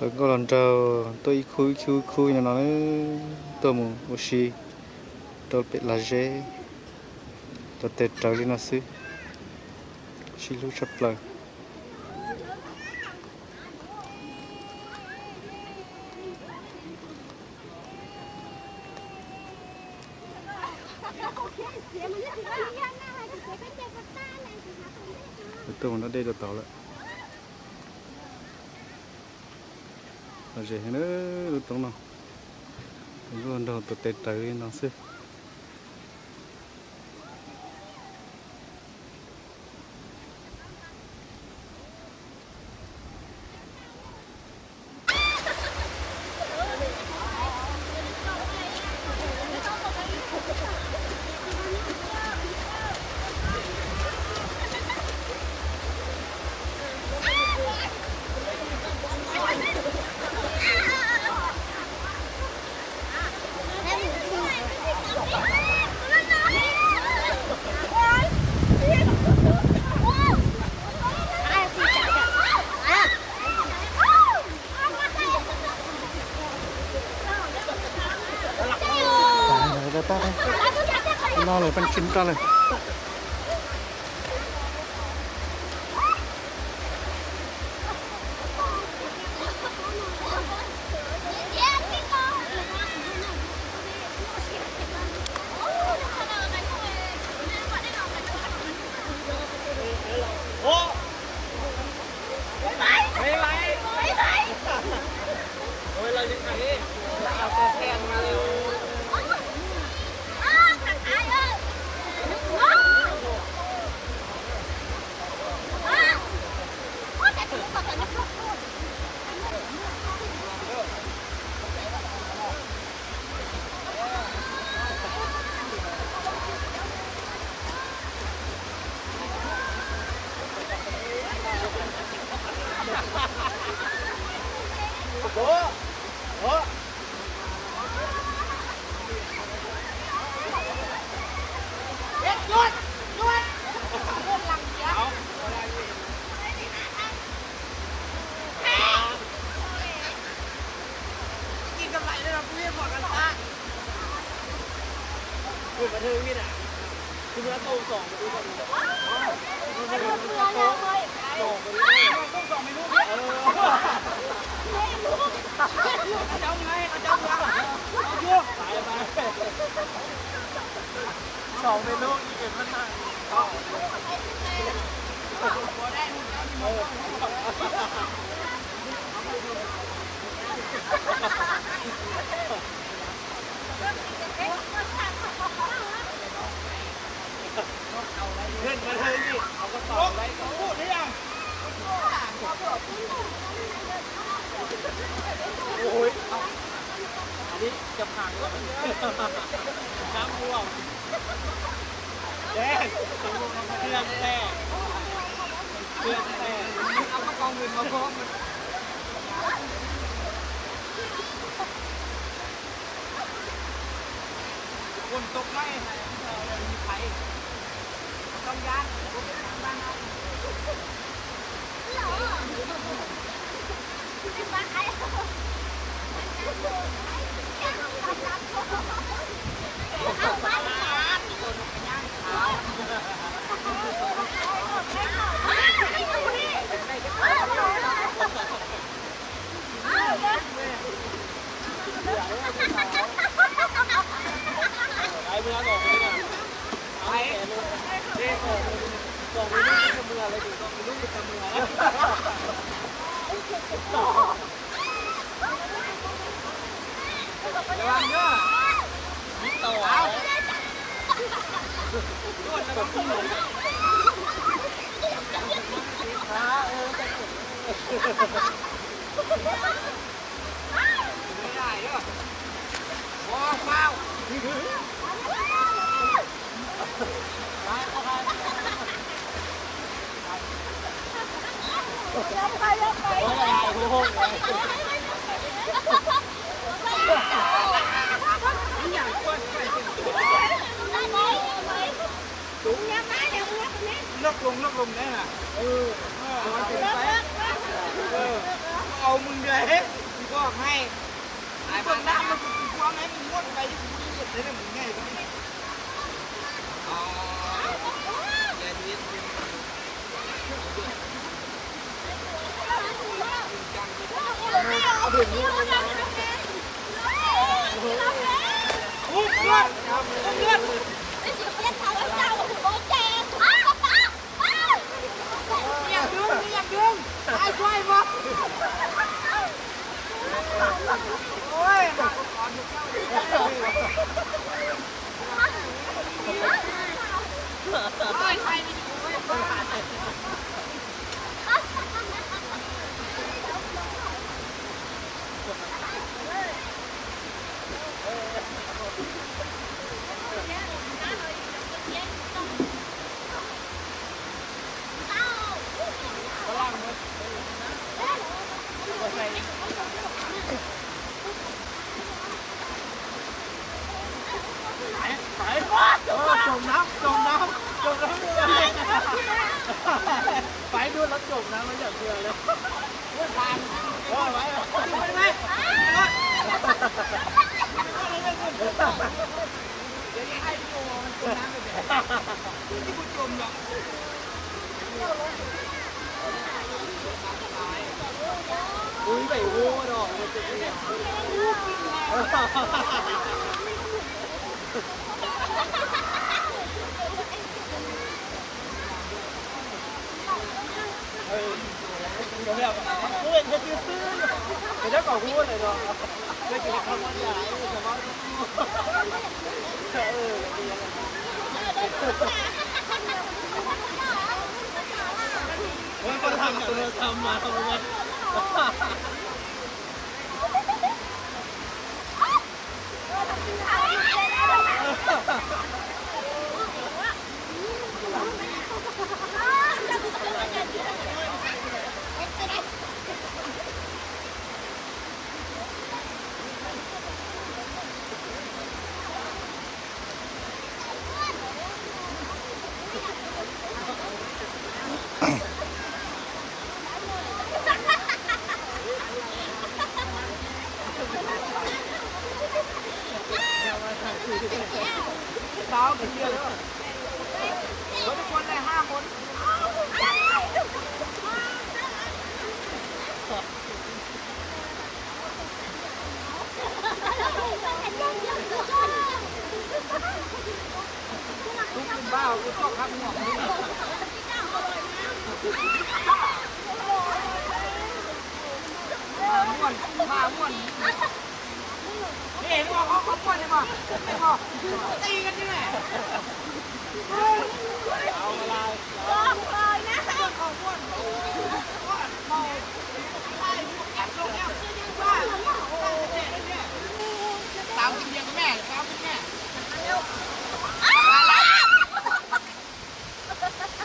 Nkauj hluas nraug tuaj ib khub ib khub ib khub no no, tuaj mus ua si rau pem lag zeb, tus tes rawv li no xwb, sib hlub tshaj plaws. Tuaj mus noj dej rau tod lawm. Los ze heev lub roob no, nkauj hluas nraug tus tes rawv li no xwb. No lawm, peb tsis nrog lawm. Mừng người, mừng người hay. Ai, mừng năm mà mừng quang hay, mừng muôn cái gì cũng đi được thế này mừng ngày thôi. Ờ, Trùng nóng, trùng nóng, trùng nóng. Phải đua lắm, trùng nóng nó giận vừa lên. Ui, bảy vua rồi. Ui, người tư xứ. Người đó còn vua này rồi. Người chỉ là không có nhà, người đó. Ui, con thằng tụi nó xăm mà không. Tám mươi điểm các mẹ, tám mươi mẹ.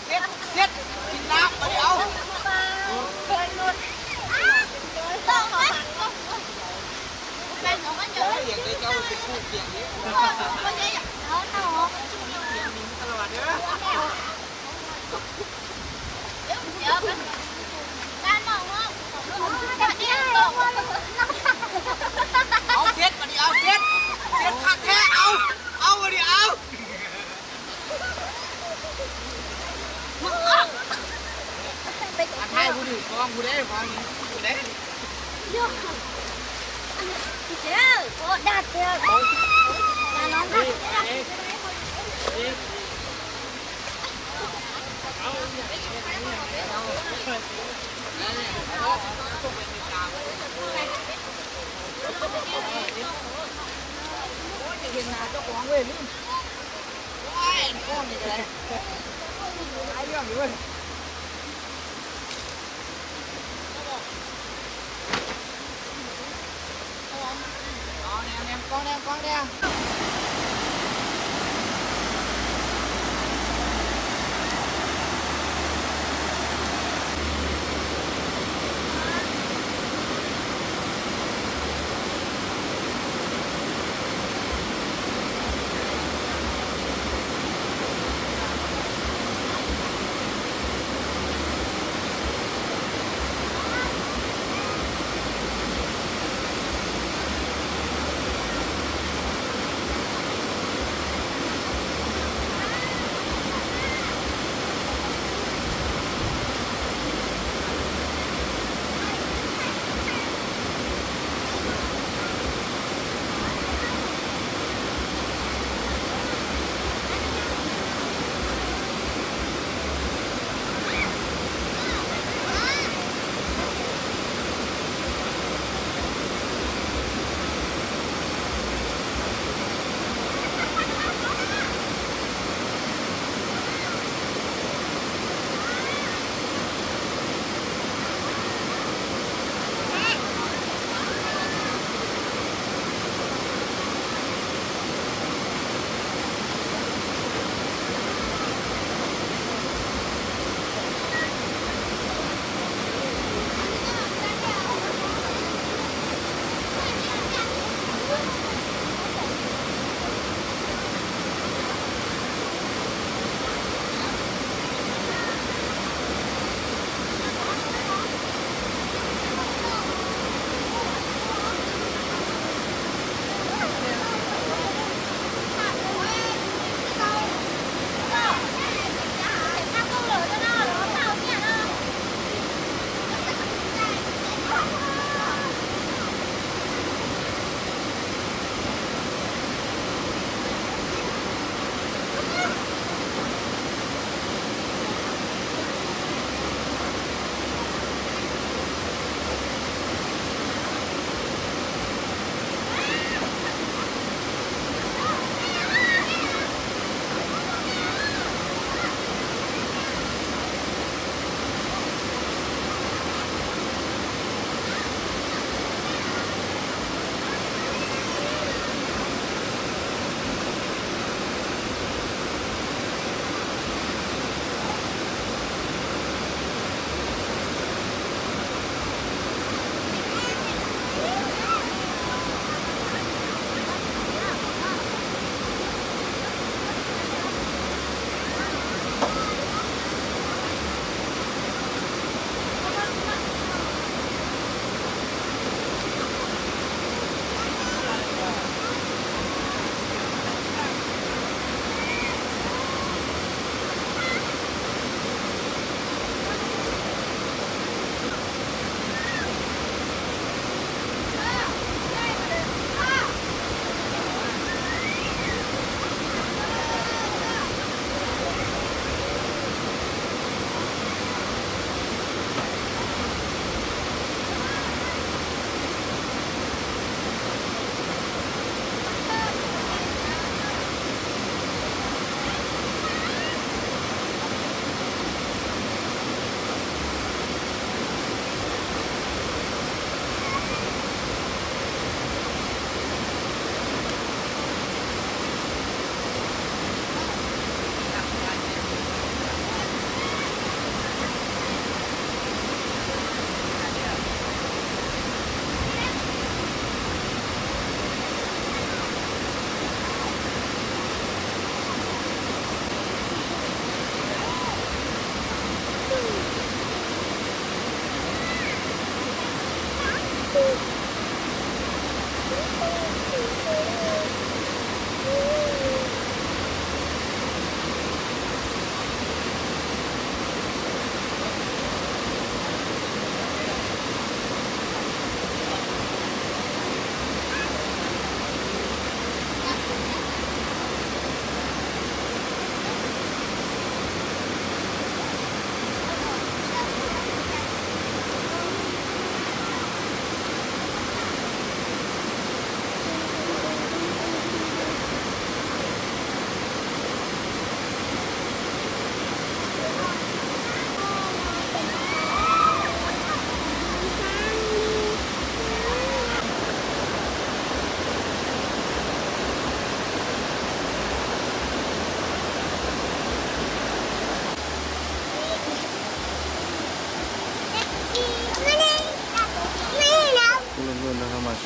Siết, siết, chín tám, có điều. Cái này nó có nhiều điểm để cho mình phục vụ điểm. Có dễ dàng. Nó đâu. Điểm mình tao là đứa. Áo siết mà đi, áo siết. Siết khát thế, áo, áo mà đi, áo. Ăn hai, vui đi, con vui đấy, con vui đấy. Ơ, ơ, ơ, ơ.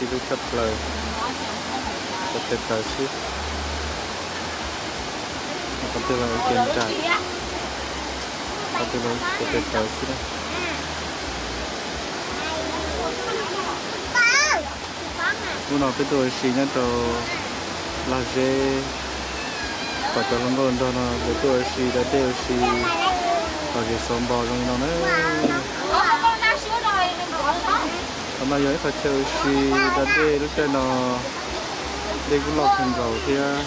Ib lub tshaj plaws, ko taw taws xwb. Qhov twg los ua ke nra, qhov twg los ko taw taws xwb na. Hnub no peb tuaj ua si nyob rau lag zeb, pom cov hluas nkauj nraug no lawv tuaj ua si da dej ua si, lom zem xauv npo zoo li no na. Qhov no yog ib qho chaw ua si da dej lub caij no, dej kuj loj kawg nkaus thiab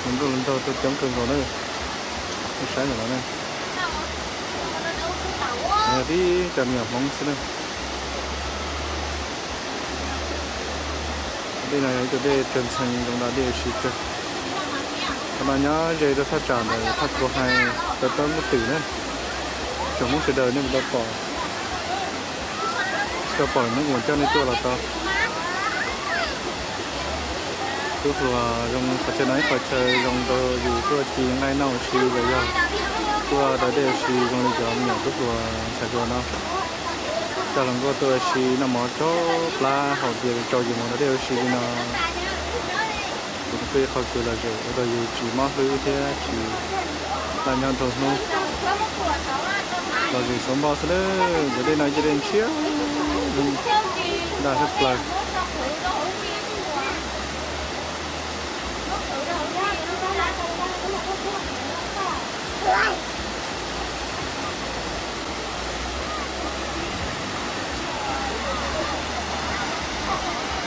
hluas nkauj hluas nraug tuaj coob kawg nkaus na. Nej saib ntawm no na, yog tib co me nyuam Hmoob xwb na. Dej no yog ib co dej tsawg ntxhee zoo da dej ua si kawg. Qhov no nyob ze rau thaj tsam ntawm thaj Kua Hais rau Toob Kub Twm na. Tsoom Hmoob sawv daws nej puas tau pom? Tsis tau pom los kuv mam coj nej tuaj los tau. Tub hluas zoo, qhov chaw no ib qho chaw zoo rau yus tuaj ci nqaij noj ua si los yog tuaj da dej ua si zoo li cov me nyuam tub hluas ntxhais hluas no. Coj hluas nkauj tuaj ua si noj mov tsaug plab haus diav tsaus yus mus da dej ua si li no. Kuj yog ib qho kws lom zem ua rau yus tsis mob hlwb thiab tsis laj nyob dhau hnub. Lom zem xauv npo xwb lawm, cov dej no cia li ntshiab, nra sab plaws.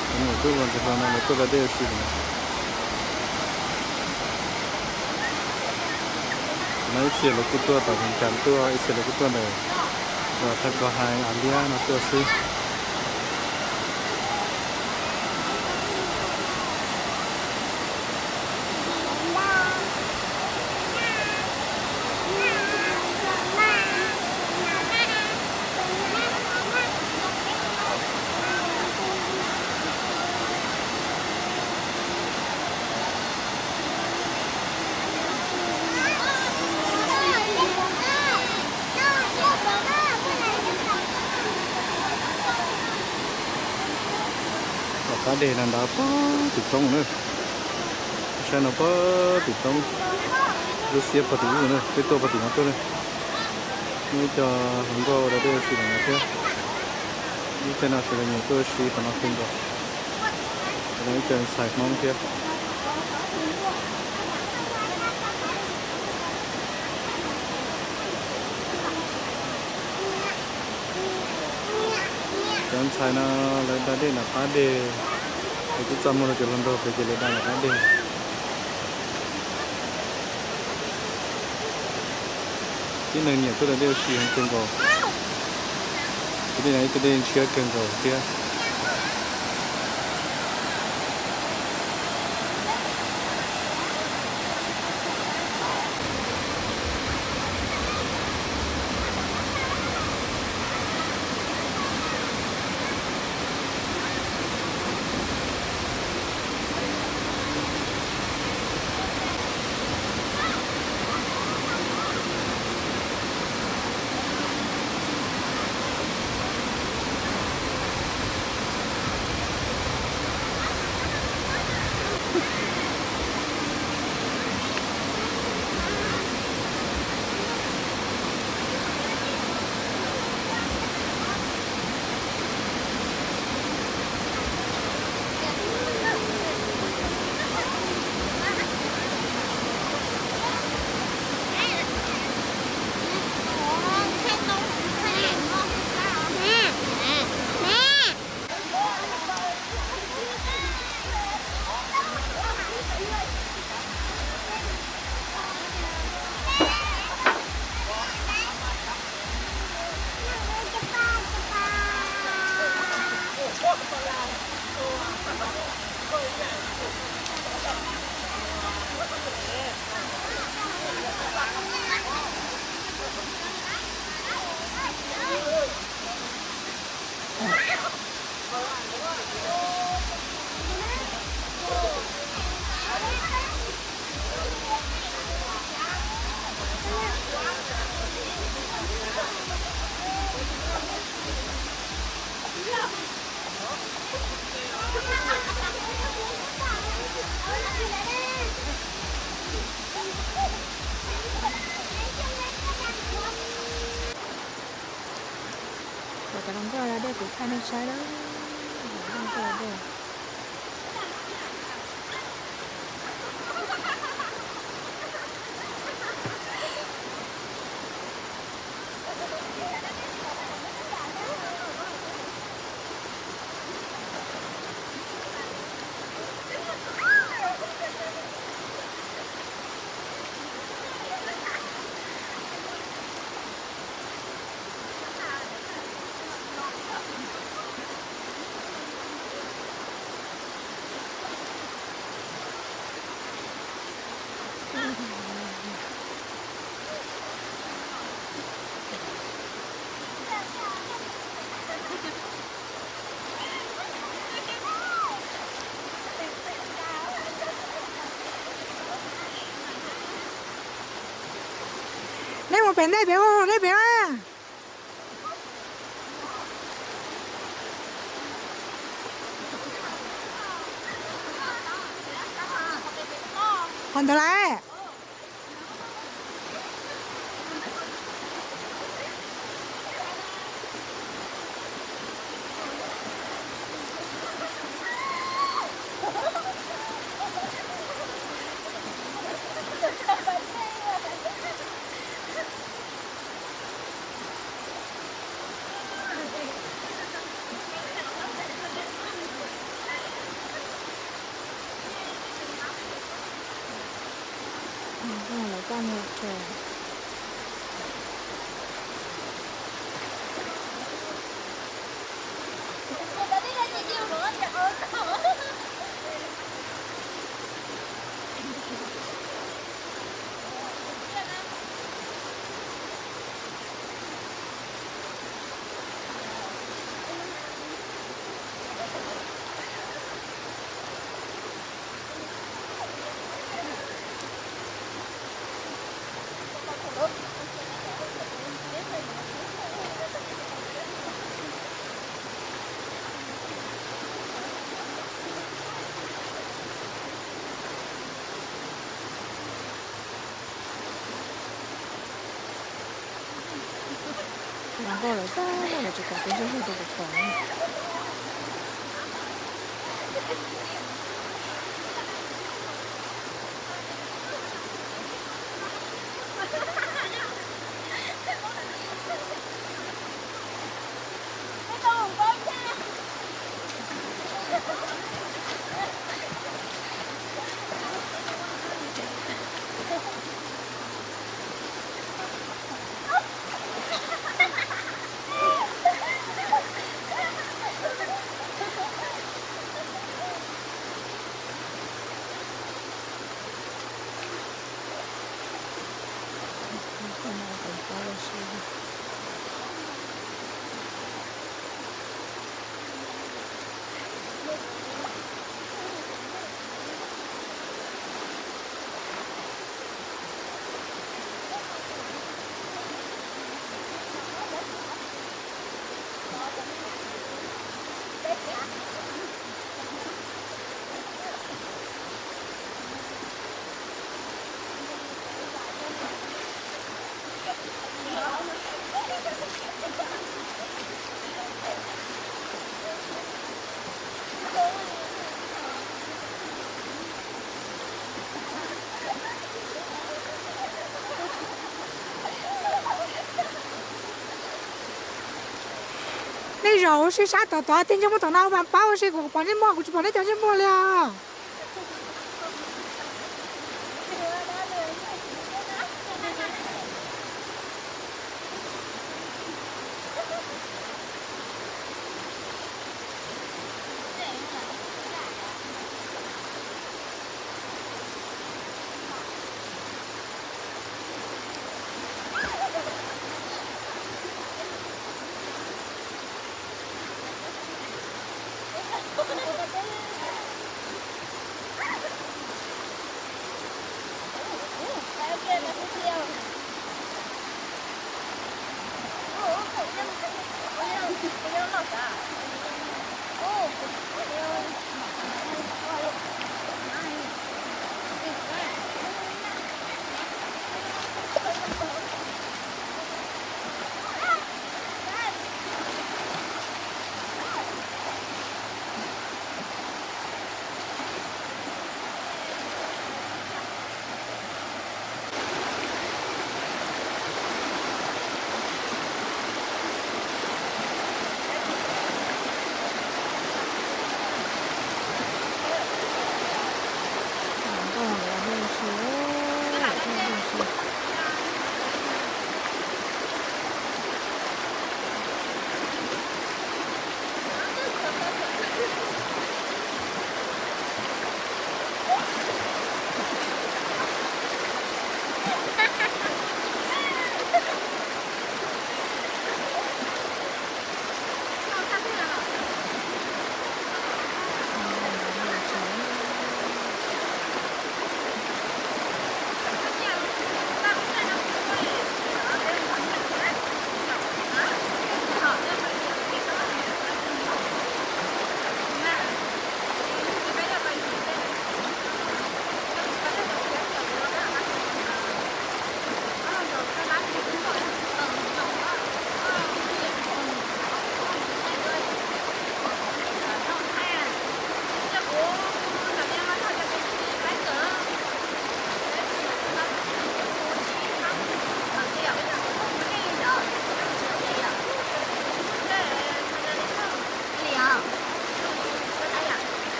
Cov me nyuam tub hluas ntxhais hluas no lawv tuaj da dej ua si lawm. No ib txhia lawv kuj tuaj tom Vees Cas tuaj, ib txhia lawv kuj tuaj ntawm thaj Kua Hais Av Liab no tuaj xwb. Tom qab deg no nrad pog tim roob na. Saib no pog tim roob, lub xiab pog tim ub na, peb tuaj pog tim no tuaj na. Muaj ib co hluas nkauj da dej ua si ntawm no thiab. Ib co no sawv daws nyiam tuaj ua si qhov no kawg nkaus. Qhov no ib co ntxhais Hmoob thiab. Cov ntxhais no lawv da dej nram qab deg, lawv twb txaj muag rau cov hluas nraug pem ces lawv da nram qab deg. Tib neeg nyiam tuaj da dej ua si heev kawg nkaus. Tus dej no ib tug dej ntshiab kawg nkaus thiab. Cov hluas nkauj los dej kuv thaij nej saib na. Hluas nkauj los dej. Nej mus pem ntej pem, nej pem a. Qhov ntawd lawm. Hluas nkauj lawv txawj lawv tsis kam peb zej zog rau kuv pom. Nej zaum ua si sab tod tod, tej ntsej muag tom no mas pab ua si, kuv pom ntsej muag, kuv tsis pom nej cov ntsej muag li os.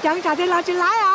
Ceev tsam tej los tsis laiv.